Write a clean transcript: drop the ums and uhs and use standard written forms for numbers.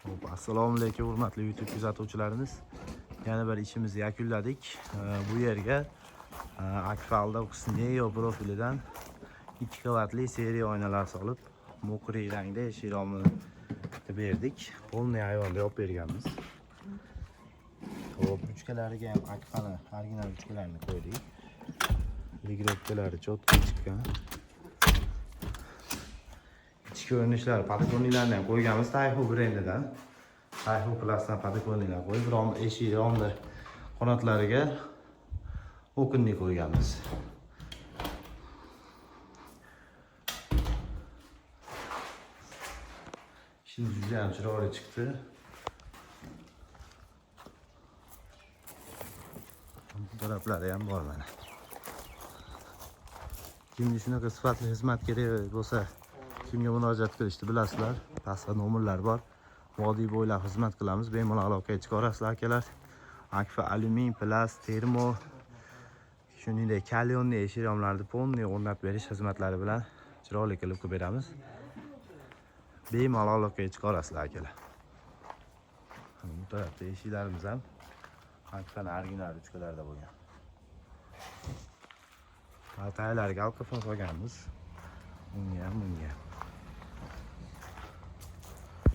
Hop, assalomu alaykum hurmatli YouTube kuzatuvchilarimiz. Yana bir ishimizni yakunladik. Bu yerga Akfa Neo profilidan 2 qavatli seriya oynalar solib, мокрый rangda eshik romini berdik. Полный ayvonda yopib berganmiz. Hop, ruchkalariga ham Akfani original ruchkalarini qo'ydik. Регулировка lari чётко chiqqan. Ichki ko'rinishlari подоконник larni ham qo'yganmiz Tayfu brendidan. Tayfu Plus'dan подоконник lar qo'yib, rom eshik romni qanotlariga оконный qo'yganmiz. Ishimiz juda ham chiroyli chiqdi. Bu taraflari ham bor mana. Kimga shunaqa sifatli xizmat kerak bo'lsa, kimga murojaat qilishni bilasizlar. Pastda nomerlar bor. Vodiy bo'ylab xizmat qilamiz. Bemalol aloqaga chiqa olasizlar akalar. Akfa alyumin, plus, termo, shuningdek kalyonli eshik romlarni полный o'rnatib berish xizmatlari bilan chiroyli qilib qilib beramiz. Bemalol aloqaga chiqa olasizlar akalar. Bu tarafda eshiklarimiz ham Akfani original ruchkalarda bo'lgan. Taylariga alkafon solganmiz. Bunga ham, bunga ham.